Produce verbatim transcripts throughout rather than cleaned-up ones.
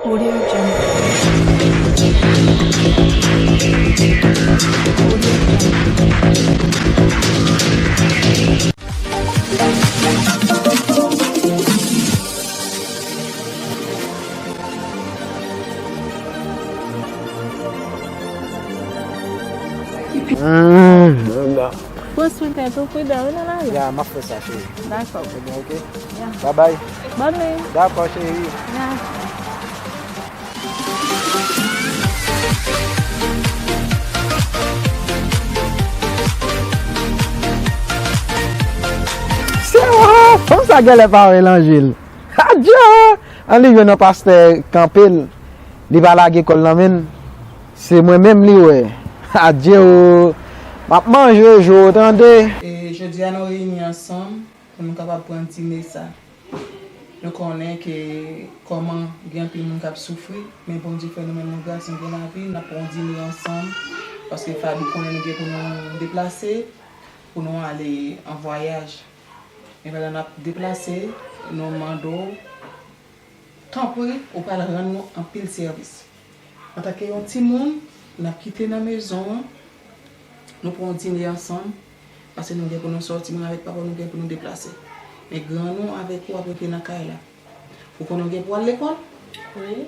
Audio Jungle. Pran swen tèt ou, pridan wi nan lari. Ya, m ap fè sa, cheri. Dakò. Ebyen, oke. Ya. Babay. Bòn nwi. Dakò, cheri. Ya. Se ou, fanm sa genlè pa wè nan je l. Adje! An li jwenn yon pastè kanpe l. Li pa lage kò l nan men l. Se mwen menm li wè. Adje o. M ap manje jou, tande. E jodi a nou reyini ansanm pou nou kapab pran dine sa. Nou konnen ke kòman gen anpil moun k ap soufri, men Bondye fè nou menm nou gras, nou gen lavi, n ap pran dine ansanm, paske Faby konnen nou gen pou nou deplase, pou nou ale an vwayaj. Men pandan n ap deplase, nou mande w, tanpri, ou pral rann nou anpil sèvis. Antanke yon timoun, n ap kite nan mezon an, nou pran yon dine ansanm, paske nou gen pou nou sòti, mwen avèk papa w, nou gen pou nou deplase. Men grann ou avèk ou ap rete nan kay la. Ou konnen w gen pou al lekòl? Wi.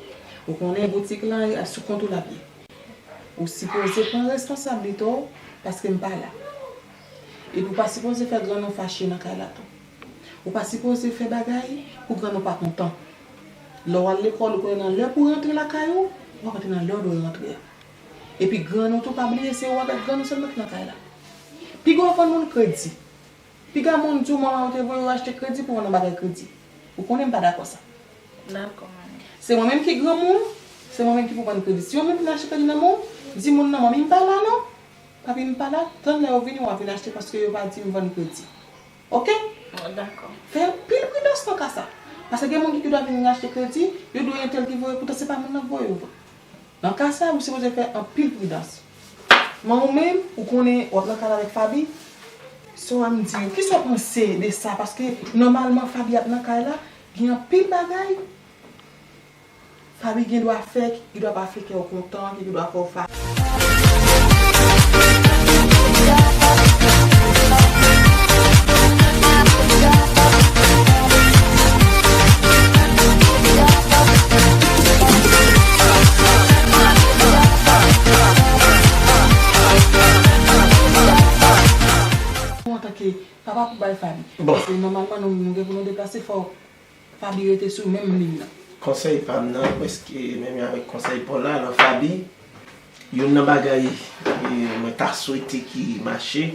Ou konnen boutik lan, e sou kont ou l ap ye. Ou sipoze pran responsablite w, paske m pa la. Epi ou pa sipoze fè grann ou fache nan kay la tou. Ou pa sipoze fè bagay pou grann ou pa kontan. Lè w al lekòl, ou konnen nan lè pou rantre lakay ou, w ap rantre nan lè w dwe rantre a. Epi grann ou tou, pa bliye se ou avèk grann ou sèlman ki nan kay la. Piga w vann moun kredi. Piga moun di w manman ou te voye w achte kredi pou w vann yon bagay kredi. Ou konnen m pa dakò sa. Dakò, manmi. Se mwen menm ki granmoun, se mwen menm ki pou vann kredi. Si yon moun vin achte kredi nan men w, di moun nan, "Manmi, m pa la non. Papi, m pa la." Tann lè yo vini, w a vin achte paske yo pa di m vann kredi. Oke? Bon, dakò. Fè anpil pridans nan ka sa. Paske gen moun ki, ki dwe vin achte kredi, yo dwe entèl ki voye, poutan se pa moun nan k voye yo vre. Nan ka sa, ou sipoze fè anpil pridans. Men ou menm, ou konnen w ap nan kay la avèk Faby, sa w a m di w, kisa w panse de sa? Paske nòmalman Faby ap nan kay la, gen anpil bagay Faby gen dwa fè, ki gen dwa pa fè kè w kontan, ki gen dwa fè w fa. Ou antanke papa pou bay Faby. Bon. Paske nòmalman nou, nou gen pou nou deplase, fò Faby rete sou menm liy lan. Konsèy pa m nan, prèske menm jan avèk konsèy pa w la, nan Faby, youn nan bagay, e, mwen ta swete ki mache,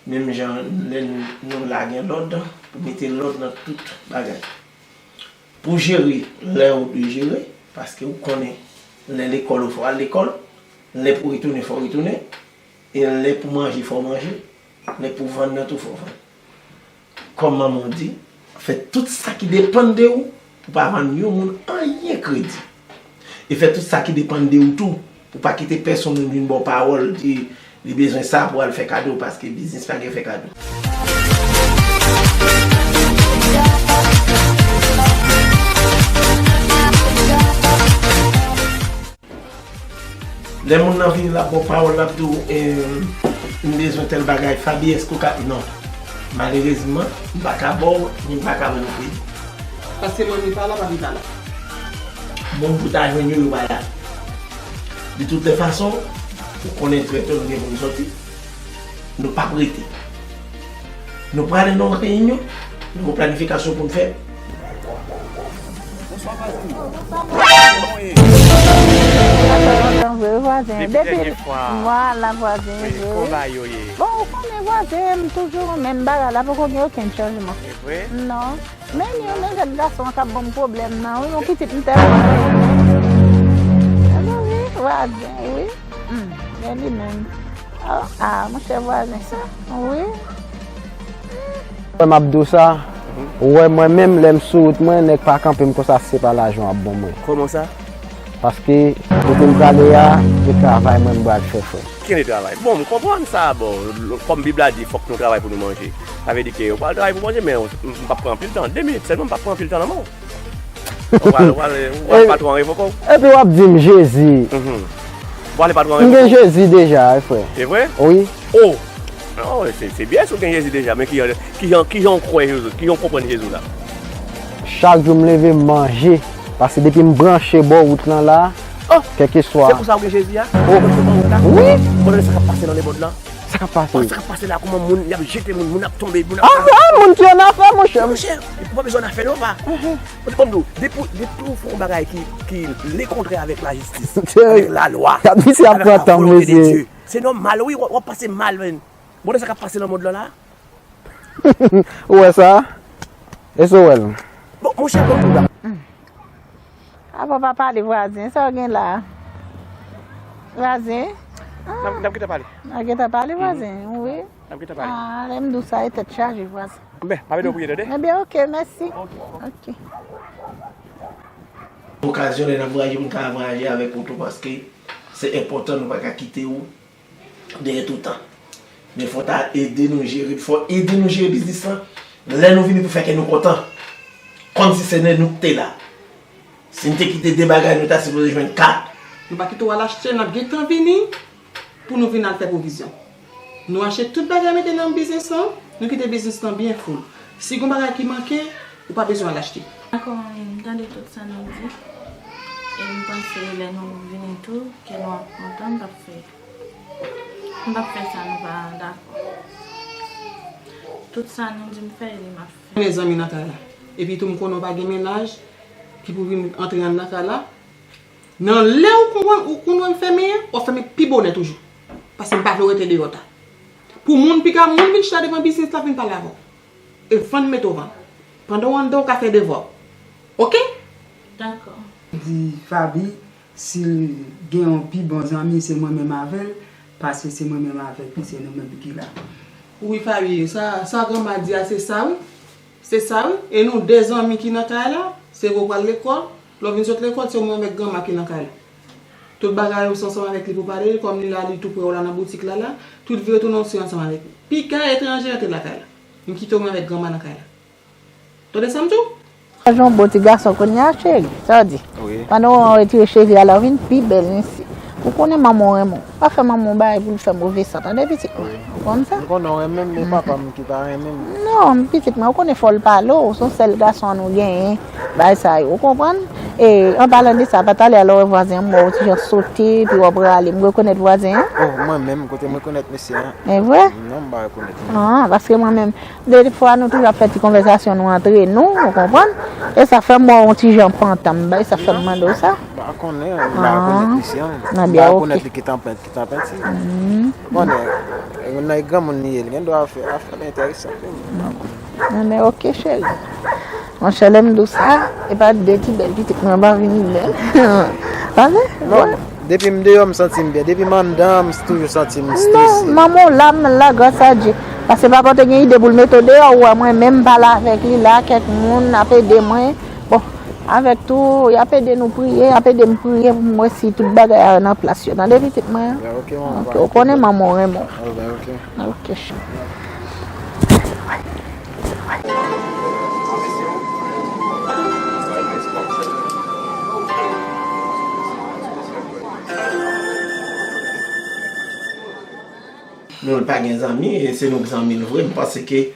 menm jan lè n-, nou la gen lòd, pou mete lòd nan tout bagay. Pou jere lè ou dwe jere, paske ou konnen lè lekòl ou fò al lekòl, lè pou retounen fò retounen, e lè pou manje fò manje, lè pou vann nan tou fò vann. Kòm manman w di, fè tout sa ki depann de ou pou pa vann yon moun anyen kredi. E fè tout sa ki depann de ou tou pou pa kite pèsonn moun vin ba w pawòl di li bezwen sa pou al fè kado, paske biznis pa gen fè kado. Lè moun nan vini, l ap ba w pawòl, l ap di w, "E, m bezwen tèl bagay, Faby, èske w ka?" Non. Malerezman, m pa ka ba w, ni m pa ka vann ou kredi. Paske manmi pa la, papi pa la. Moun pou ta jwenn yo, yo pa la. De toutes les façons, ou konnen trè tò nou gen pou nou sòti. Nou p ap rete. Nou prale nan yon reyinyon, nou gen planifikasyon pou n fè. Bonswa, vwazen. Kòman w ye? Sa fè lontan vre, wi, vwazen. Depi dènye fwa. Vwala, vwazen, wi, vre, wi. Kòman bagay yo ye? Bon, ou konnen, vwazen, m toujou menm bagay la, poko gen okenn chanjman. Se vre? Non. Men li, men jèn gason an k ap ban m pwoblèm nan, wi, yon pitit m tèlman renmen. Alò, wi, vwazen, wi. Hmm, men li menm. Ah, ah, monchè vwazen sa. Wi. Wè m ap di w sa, ou wè mwen menm lè m sou wout mwen, nèg pa kanpe m konsa si se pa lajan w ap ban mwen. Kòman sa? Paske kote m prale a, se travay mwen m pral fè, frè. Kenbe travay. Bon, m konprann sa, bon, l-, kòm Bib la di, fòk nou travay pou nou manje. Sa vle di ke ou pral travay pou manje, men m, m p ap pran anpil tan. De minit sèlman, m p ap pran anpil tan nan men w. Ou pral, ou pral, ou pral patwon an revoke w? Epi w ap di m Jezi. Mhm. Ou pral patwon an revoke w? M gen Jezi deja, wi, frè. Se vre? Wi. Oh! Oh, se, se byen si w gen Jezi deja, men kijan, kijan, kijan w kwè Jezi, kijan w konprann Jezi w la? Chak jou m leve, m manje. Paske depi m branche bò wout lan la, oh, kèlkeswa. Se pou sa w gen Jezi a? Oh. Ou gen bò wout la? Wi. Ou konnen sa k ap pase nan lemond lan? Sa k ap pase? Sa k ap pase la, kòman moun, y ap jete moun, moun ap tonbe, moun ap... Ah, ah, moun ki annafè, monchè. Monchè, ou pa bezwen annafè, non, pa. Mhm. Bon, bon, bon, depi, depi w fè yon bagay ki, ki lekontrè avèk lajistis, avèk lalwa, avèk la volonte de Dye, se nòmal, wi, w ap, w ap pase mal, menn. Bon, sa k ap pase nan mond lan la? Ou wè sa? Èske w wè l? Bon, monchè, bon, bon, bon. Apa w pa pale, vwazen? Sa w gen la? Vwazen? N ap, n ap gentan pale. N ap gentan pale, vwazen, wi. N ap gentan pale. Ah, lè m di w sa, e tèt chaje, vwazen. Ben, pa vle w priye, tande? Ebyen, oke, mèsi. Oke. Oke. Okazyon lè n ap vwayaje pou n ka vwayaje avèk ou tou, paske se enpòtan, nou pa ka kite ou dèyè toutan. Men fò w ta ede nou jere, fò w ede nou jere biznis lan. Lè nou vini pou fè kè nou kontan. Kòmsi se nou k te la. Si n te kite de bagay, nou ta sipoze jwenn kat. Nou pa kite w al achte, n ap gentan vini pou nou vin al fè pwovizyon. Nou achte tout bagay mete nan biznis lan, nou kite biznis lan byen full. Si gon bagay ki manke, ou pa bezwen al achte. Dakò, manmi, m tande tout sa nou di. E m panse lè nou vini tou, ke nou ap kontan, m p ap fè, m p ap fè sa nou pa dakò. Tout sa nou di m fè, li m ap fè. Konnen zanmi nan kay la. Epi tou m konnen w pa gen mennaj ki pou vin antre anndan kay la. Nan lè ou konprann, ou konn wè m fèmen an, w ap fèmen pi bonè toujou. Paske m pa vle w rete deyò ta. Pou moun piga moun vin chita devan biznis la vin pale avè w. E vann mete w vann. Pandan w anndan w ka fè devwa w. Oke? Dakò. Di Faby, si l gen yon pi bon zanmi, se mwen menm avè l, paske se mwen menm avè l, pi se nou menm ki la. Wi, Faby, sa, sa granma di a, se sa, wi. Se sa, wi. E nou de zanmi ki nan kay la, se vre w pral lekòl, lè w vin sot lekòl, se ou menm avèk granma ki nan kay la. Tout bagay ou se ansanm avèk li pou pale, kòm li la, li tou pre w la nan boutik la, la, tout vi retounen w se ansanm avèk li. Piga etranje rantre lakay la. M kite w mwen avèk granma nan kay la. Tande sa m di w? Yon bon ti gason kounye a, cheri. Sa w di? Wi. Pandan w retire cheve a la, w vin pi bèl, mesye. Ou konnen manman w renmen w. Pa fè manman w bagay pou l fè move san, tande, pitit mwen. Wi. Ou konn sa? M konnen w renmen m, men papa m ki pa renmen m. Non, pitit mwen, ou konnen fò l pale w, se yon sèl gason nou genyen, bagay sa yo, ou konprann? E, an palan de sa, pa talè a lè w wè vwazen an, m wè w ti jan sote, epi w ap rale. M rekonèt vwazen an? Oh, mwen menm, kote m rekonèt mesye an? E vre? Non, m pa rekonèt, non. Ah, paske mwen menm, de fwa nou toujou ap fè ti konvèsasyon nou antre nou, ou konprann? E sa fè m wè w yon ti jan pantan, m bay sa fè m mande w sa. M pa konnen, m pa rekonèt mesye an. M pa rekonèt li ki t anpent. Tanpenti. Ou konnen, yon nèg granmoun li ye, li gen dwa fè afè l enteresan. Anben, oke, cheri. Monchè, lè m di w sa, e pa de ti bèl pitit mwen pa vini bèl. Pa vre? Non, depi m deyò, m santi m byen. Depi m anndan, m toujou santi m strese. Non, manman w la, m la, gras a Dye. Paske papa w te gen ide pou l mete w deyò, ou wè mwen menm pale avèk li la, kèk moun ap ede mwen. Bon, avèk tou, y ap ede nou priye, y ap ede m priye pou m wè si tout bagay a nan plas yo. Tande pitit mwen? Oke, ou konnen manman w renmen w. Oke, cheri. Nou pa gen zanmi, e se nou k zanmi l vre. M panse ke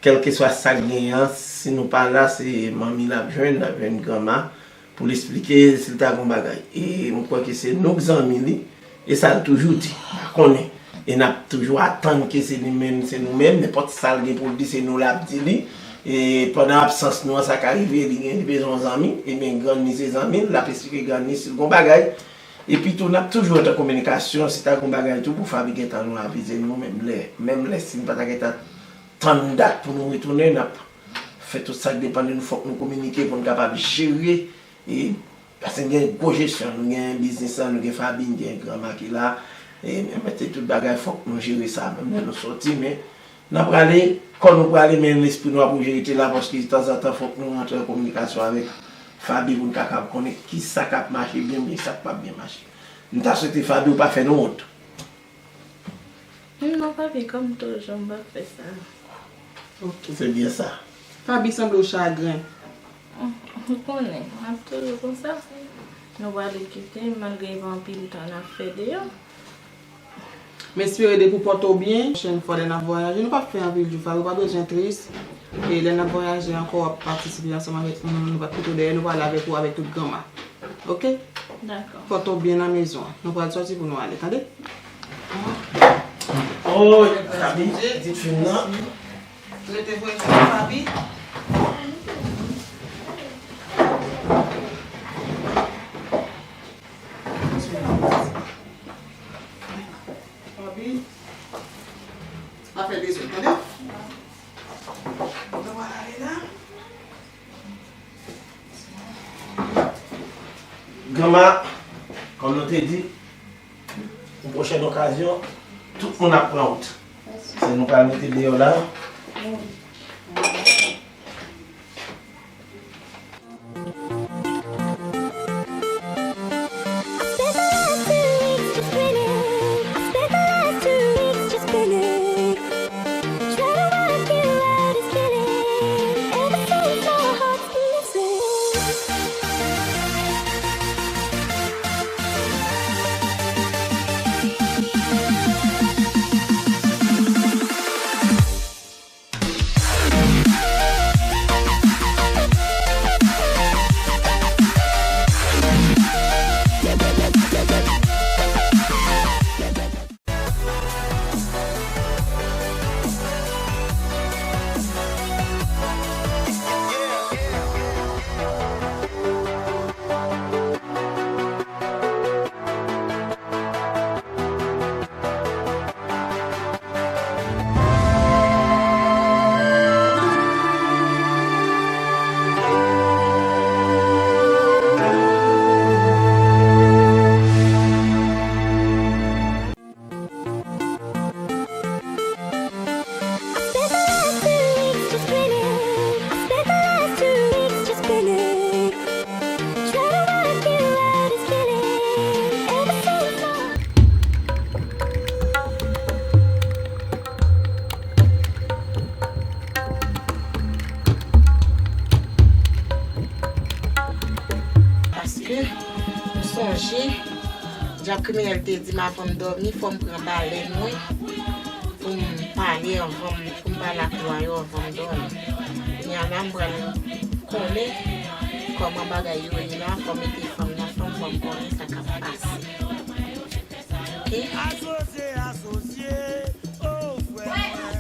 kèlkeswa sa k genyen an, si nou pa la, se manmi l ap jwenn, l ap jwenn granma, pou l esplike si l ta gen yon bagay. E m kwè ke se nou k zanmi li, e sa l toujou di, m pa konnen. E n ap toujou atann ke se li menm, se nou menm, nenpòt sa l gen pou l di, se nou l ap di li. E pandan absans nou an, sa ka rive, li gen, li bezwen yon zanmi, ebyen grann li se zanmi l, l ap esplike grann li si l gen yon bagay. Epi tou, n ap toujou ret an kominikasyon, si ta gen yon bagay tou pou Faby gentan nou avize nou, menm lè, menm lè si n pa ta gentan tann dat pou nou retounen, n ap fè tout sa k depann de nou, fòk nou kominike pou n kapab jere, e, paske n gen gwo jesyon, nou gen biznis lan, nou gen Faby, n gen granma ki la, e, men mete tout bagay, fòk nou jere sa, menm lè nou soti, men n ap prale, kò nou prale, men lespri nou ap oblije rete la, paske tanzantan, fòk nou rantre an kominikasyon avèk Faby pou n kapab konnen kisa k ap mache byen, oubyen sa k p ap byen mache. M ta swete Faby ou pa fè nou wont. Non, papi, kòm toujou, m p ap fè sa. Ok. Se byen sa. Faby sanble w chagren. Ou konnen, m ap toujou konsa. Nou prale kite m malgre gen anpil tan n ap fè deyò. M espere depi w pòte w byen, pwochèn fwa lè n ap vwayaje, nou p ap fè anpil jou, Faby, ou pa bezwen tris. E lè n ap vwayaje ankò, w ap patisipe ansanm avèk nou, nou p ap kite w dèyè, nou prale avèk ou, avèk tout granma. Oke? Dakò. Pòte w byen nan mezon an. Nou pral sòti pou nou ale, tande? Oh, Faby, pitit fi m nan. Rete voye sou Faby. Faby, pa fè bezwen, tande? Nou pral ale la. Granma, kòm nou te di, yon pwochèn okazyon, tout moun ap pran wout. Se nou pral mete deyò la. Paske m sonje dyab kriminèl te di m avan m dòmi, fò m pran balèn mwen pou m pale anvan m, pou m pale ak lwa yo anvan m dòmi. Kounye a la, m pral konnen kòman bagay yo ye la, fò m mete fanm nan fanm, fò m konnen sa k ap pase. Oke? Asosye, asosye, oh, frè mwen.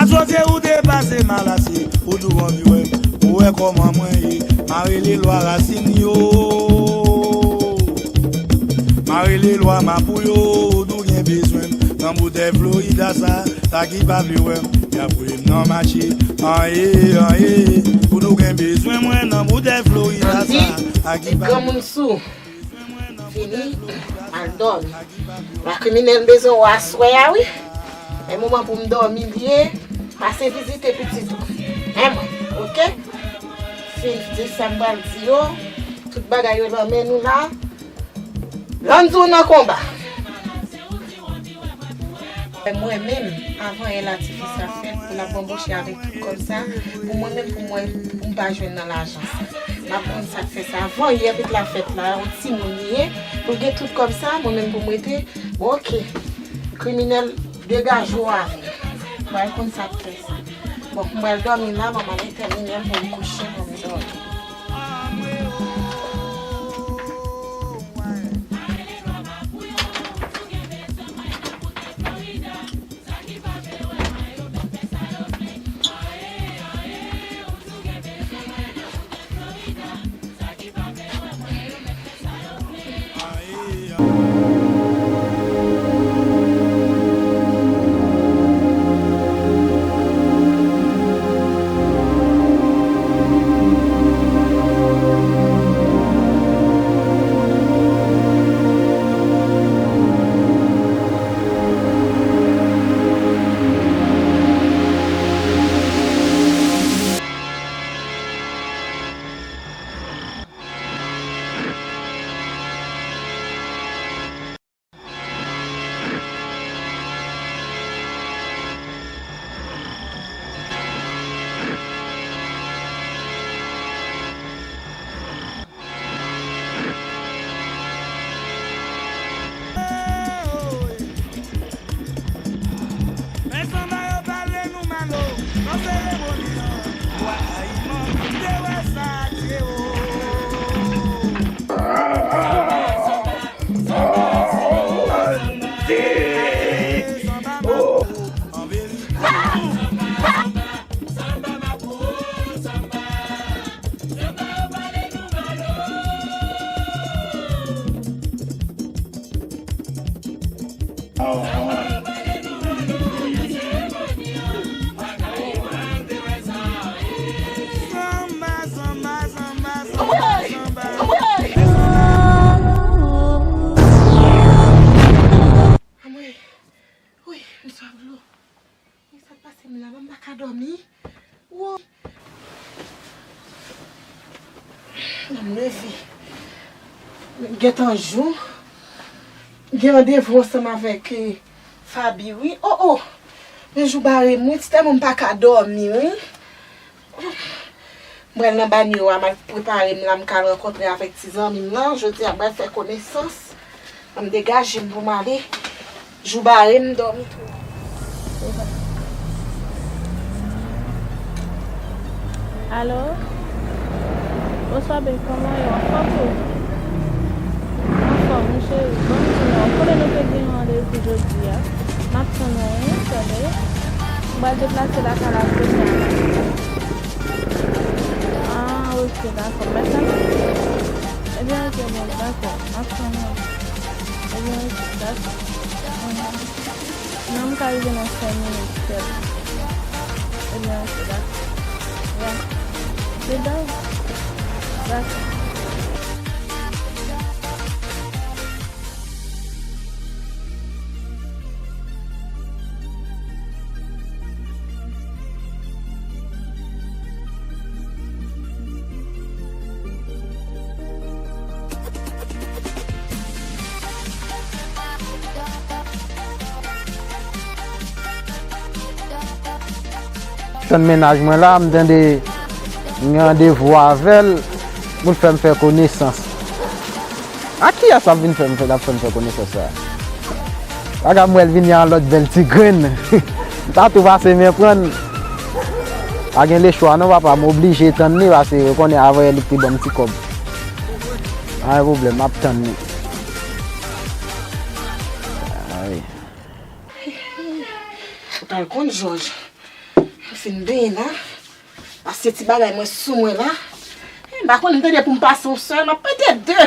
Asosye, ou te pase mal ase, ou tou anvi wè m. Ou wè kòman mwen ye, m a rele lwa rasin yo. M a rele lwa mapou yo, ou tou gen bezwen m. Nan boutèy Florida sa, sa ki pa vle wè m, y ap voye m nan mache. An ye, an ye, ou tou gen bezwen mwen nan boutèy Florida sa, sa ki pa vle. Granmoun sou. Fini, al dòmi. Lwa kriminèl bezwen w aswè a, wi. E moman pou m dòmi l ye, pase vizite pitit ou. Men mwen, oke? Fin di sa m pral di yo. Tout bagay yo nan men nou la. Landy nan konba. Mwen menm, avan yè la tifi sa fèt, pou l ap banboche avèk tout kòb sa, pou mwen menm, pou mwen, pou m pa jwenn nan lajan sa. M ap konn sa k fè sa. Avan yè pitit la fèt la, yon timoun li ye, pou l gen tout kòb sa, mwen menm pou m rete, bon, oke. Kriminèl, degaje w avè m. M pral konn sa k fè sa. Bon, m pral dòmi la, manman m entèmine m pou m kouche, pou m dòmi. M leve. Gentan jou. Gen randevou ansanm avèk, eh, Faby, wi. Oh, oh! Men jou bare m, wi. Ti tèlman m pa ka dòmi, wi. M pral nan banyo a, m al prepare m la, m ka al rankontre avèk ti zanmi m lan. Jodi a, m pral fè konesans. An m degaje m pou m ale. Jou bare m dòmi tou. Alo? Bonswa, bebe, kòman w ye? Anfòm ou? Anfòm, wi, cheri. Ban m di w non, kote nou te gen randevou jodi a? M ap tann ou, wi, tande. M pral deplase lakay la kounye a la. Ah, ok, dakò. Mèsi anpil. Ebyen, ok, bon, dakò. M ap tann ou. Ebyen, ok, dakò. Mhm. Non, m ka rive nan senk minit, sèl. Ebyen, ok, dakò. Ya. Se bon. Dakò. Tann mennaj mwen la, m tande m gen randevou avè l pou l fè m fè konesans. A kiyès l ap vin fè m fè, l ap fè m fè konesans sa? Paga m wè l vini a yon lòt bèl ti grenn. M ta tou pase men pran l. Pa gen lechwa non, papa, m oblije tann li, paske ou konnen avanyè li k te ban m ti kòb. Pa gen pwoblèm, m ap tann li. Ay. Ou pral konn, Jòj. Mwen fin benyen la. Pase ti bagay mwen sou mwen la. Eh, m pa konnen, m tande pou m pase yon sèl, m ap pete de.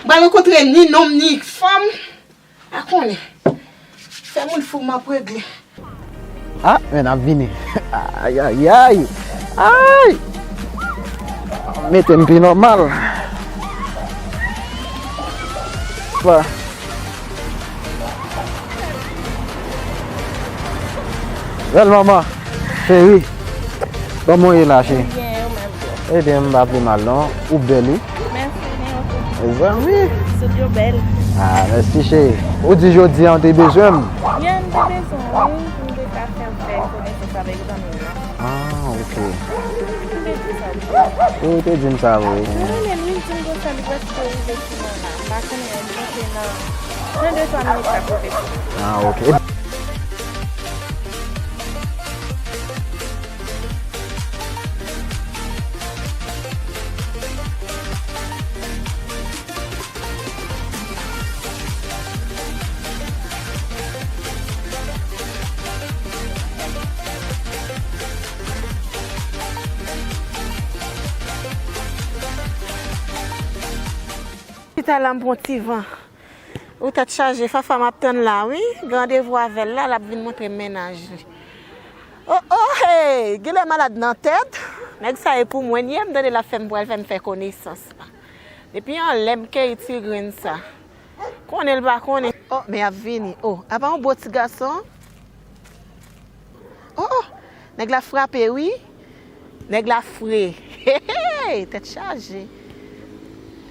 M pral rankontre ni nonm ni fanm. Pa konnen. Fè moun fou m ap regle. Ah, men ap vini. Ay, ay, ay. Ay! Mete m pi nòmal. Wa. Bèl manman, cheri. Kòman w ye la, cheri? Byen, ou menm tou? Ebyen, m pa pi mal, non. Ou bèl, wi. Mèsi, men ou tou. Mezanmi. Sou yo bèl. Ah, mèsi, cheri. Ou di jodi a, w te bezwen m? Byen, m te bezwen w, wi. M te ka fè, fè konesans avèk zanmi m nan. Ah, ok. M te di sa, wi. Ou te di m sa, wi. Mwen renmen l, wi, l di m konsa, li prèske rive sou mwen la. M pa konnen, m panse nan, nan de twa minit, l ap rive sou mwen. Ah, ok. Chita la, m pran ti van. Ou tèt chaje, Fafa m ap tann la, wi. Gen randevou avè l la, l ap vin montre m mennaj li. Oh, oh, hey! Genlè malad nan tèt. Nèg sa e pou mwen l ye, m tande l ap fè m pral fè m fè konesans la. Depi anlè m keyi ti grenn sa. Konnen l pa konnen. Oh, men y ap vini. Oh, apa yon bo ti gason? Oh, oh, nèg la frape, wi. Nèg la fre. Hey, hey, tèt chaje.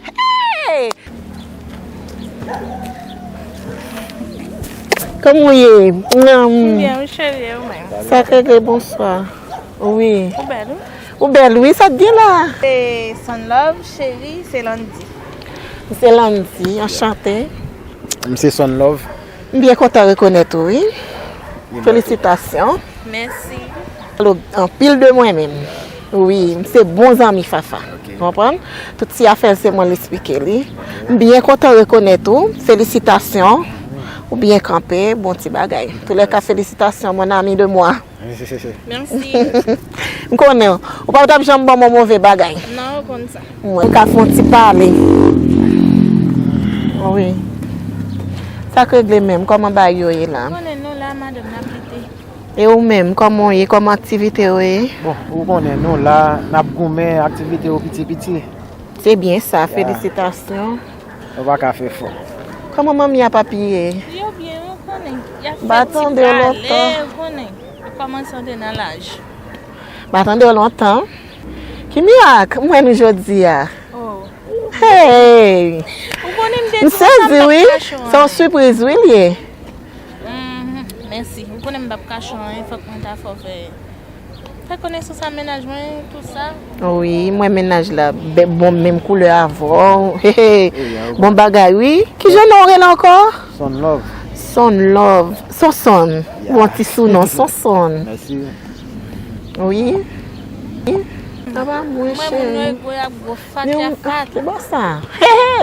Hey! Kòman w ye? Nan. M byen, wi, cheri, e ou menm? Sa k regle, bonswa. Wi. Ou bèl, wi. Ou bèl, wi, sa k gen la? Se Sun Love, cheri, se Landy. M se Landy, anchante. M se Sun Love. M byen kontan rekonèt ou, wi. Felisitasyon. Mèsi. Alo, anpil de mwen menm. Wi, m se bon zanmi Fafa. Ok. Konprann? Tout ti afè l se mwen l esplike li. M byen kontan rekonèt ou. Felisitasyon. Ou byen kanpe, bon ti bagay. Toulèka, felisitasyon, mon ami de moi. Mèsi. M konnen w. Ou pa t ap janm ban m yon move bagay. Non, ou konn sa. Mwen ka fè yon ti pale. Wi. Sa k regle menm? Kòman bagay yo ye la? Ou konnen nou la, madanm, n ap lite. E ou menm, kòman w ye? Kòman aktivite yo ye? Bon, ou konnen nou la, n ap goumen, aktivite yo piti piti. Se byen sa, ya. Felisitasyon. Ou pa ka fè fò. Kòman manmi a, papi ye? Yo byen, ou konnen. Y ap fè ti prale, ou konnen. Yo kòmanse antre nan laj. M pa tande w lontan. Ki mirak m wè nou jodi a? Oh, Hey! Ou konnen m te di w sa, m p ap kache w anyen. M sezi, wi. Se yon sipriz, wi, l ye. Mhm, mèsi. Ou konnen m p ap kache w anyen, fòk mwen ta fè w fè, fè konesans a mennaj mwen, tout sa. Wi, mwen mennaj la, be-, bon, menm koulè avè w. Bon bagay, wi. Kijan non w rele ankò? Son Love. Son Love. Sonson. Yeah. Ou yon ti sounon, Sonson. Mèsi. Wi. Sa va, mwen, cheri. Mwen, moun yo gwo, y ap gwo, fat, y ap fat. Ki bò sa?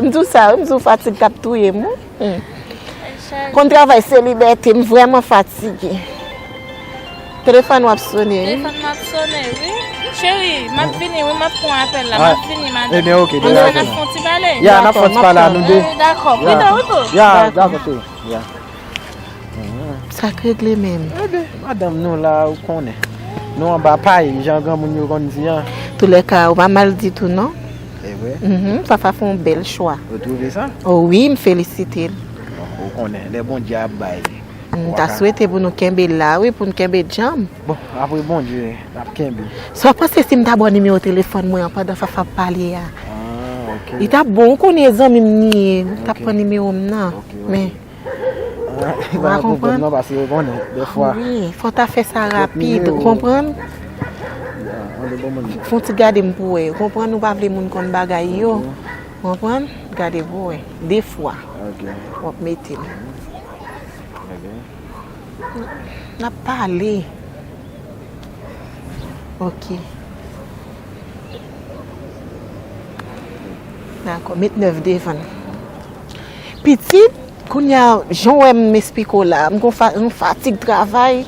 M di w sa, wi, m di w fatig k ap touye m, wi. Hmm. Konn travay se libète, m vrèman fatige. Telefòn w ap sone, wi. Telefòn m ap sone, wi. Cheri, m ap vini, wi, m ap pran apèl la, m ap vini, madanm. Ebyen, oke, deja. N ap fè yon ti pale. Ya, n ap fè yon ti pale a nou de. Dakò, pito, pito. Ya, dakò, cheri. Ya. Sa k regle menm. Ebyen, madanm nou la, ou konnen. Nou anba pay, jan granmoun yo konn di an. Toulèka, ou pa mal ditou, non? E vre? Mhm, Fafa fè yon bèl chwa. Ou twouve sa? O wi, m felisite l. Bon, ou konnen, lè Bondye ap bay. M ta swete pou nou kenbe la, wi, pou n kenbe djanm. Bon, apre Bondye, n ap kenbe. Sa w panse si m ta ba w nimewo telefòn mwen an pandan Fafa ap pale a? Ah, ok. Li t ap bon, ou konnen zanmi m li ye, ou t ap pran nimewo m nan. Ok, ok. Men, ou pa konprann? Non, paske ou konnen, dèfwa. Wi, fò w ta fè sa rapid, ou konprann? Fè yon ti gade m pou wè, ou konprann, ou pa vle moun konn bagay yo. Ou konprann? Gade pou wè, de fwa. Ok. W ap mete l. Ok. N ap pale. Ok. Dakò, met nèf devan l. Pitit, kounye a, jan w wè m esplike w la, m gon fa-, yon fatig travay,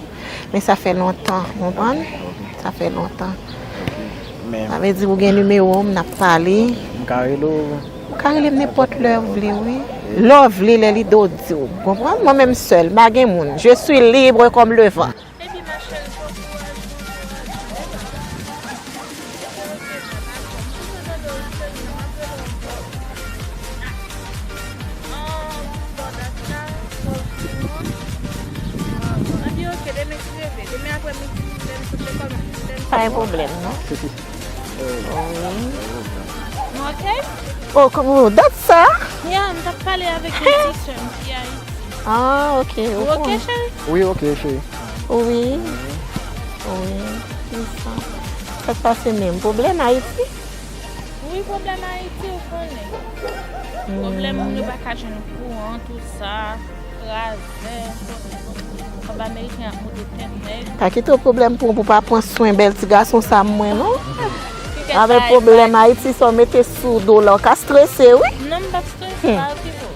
men sa fè lontan, w konprann? Sa fè lontan. Sa vle di ou gen nimewo m, n ap pale. M ka rele w? Ou ka rele m nenpòt lè w vle, wi. Lè w vle, lè lide w di w. Konprann? Mwen menm sèl, m pa gen moun. Je suis libre comme le vent. Epi ma chérie, bon kouraj, bon kouraj. Pa gen pwoblèm, non. Nou ok? Oh, kòman dat sa? Ya, m t ap pale avèk yon ti sè m ki Ayiti. Ah, ok. Ou ok, cheri? Wi, ok, cheri. Wi. Wi. Kisa? Sa k pase menm? Pwoblèm Ayiti? Wi, pwoblèm Ayiti, ou konnen. Pwoblèm moun yo pa ka jwenn kouran, tout sa. Razè, anba ameriken ap moute tèt nèg. Pa kite w pwoblèm pou, pou pa pran swen bèl ti gason sa mwen, non. Avèk pwoblèm Ayiti, sa w mete sou do la, w ka strese, wi. Non, m p ap strese, pa okipe w.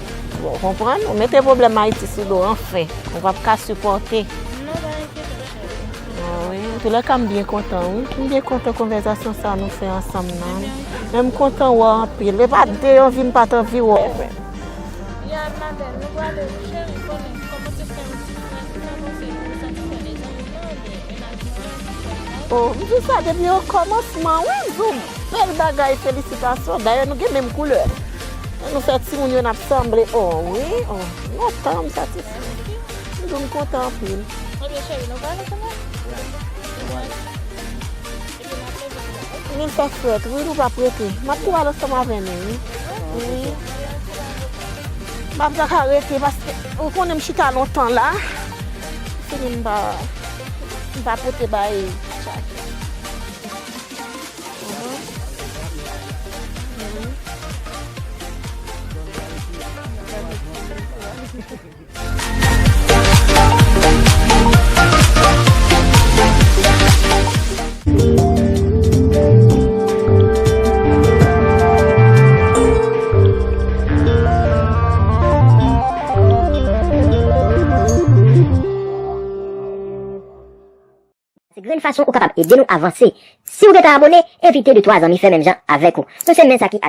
Bon, w konprann? Ou mete pwoblèm Ayiti sou do, anfen. Ou p ap ka sipòte. Non, pa enkyete w, cheri. Ah wi, antoulèka, m byen kontan, wi. M byen kontan konvèsasyon sa nou fè ansanm nan. Men m kontan wè w anpil. E pa de anvi m pa t anvi wè w. Ya, ma belle, nou prale, cheri, konnen, kòmanse fè yon ti frèt, nou avanse pou satisfè lezanmi nan, de, e nan ti frèt, ti frèt, non? Oh, m di w sa depi okòmansman, wi, m di w bèl bagay, felisitasyon. Dayè, nou gen menm koulè. Lè nou fè timoun yo, n ap sanble. Oh, wi, oh, lontan m satisfè. M di w m kontan anpil. Ebyen, cheri, nou prale kanmenm? Li fè frèt, wi, nou p ap rete. M ap tou al ansanm avè nou, wi. Wi. M ap ta ka rete paske ou konnen m chita lontan la. Fini m pa, m pa pote bay chak. Mhm. Mhm. Se grenn fason ou kapab ede nou avanse. Si w gentan abone, envite de twa zanmi fè menm jan avèk ou. Nou se men sa ki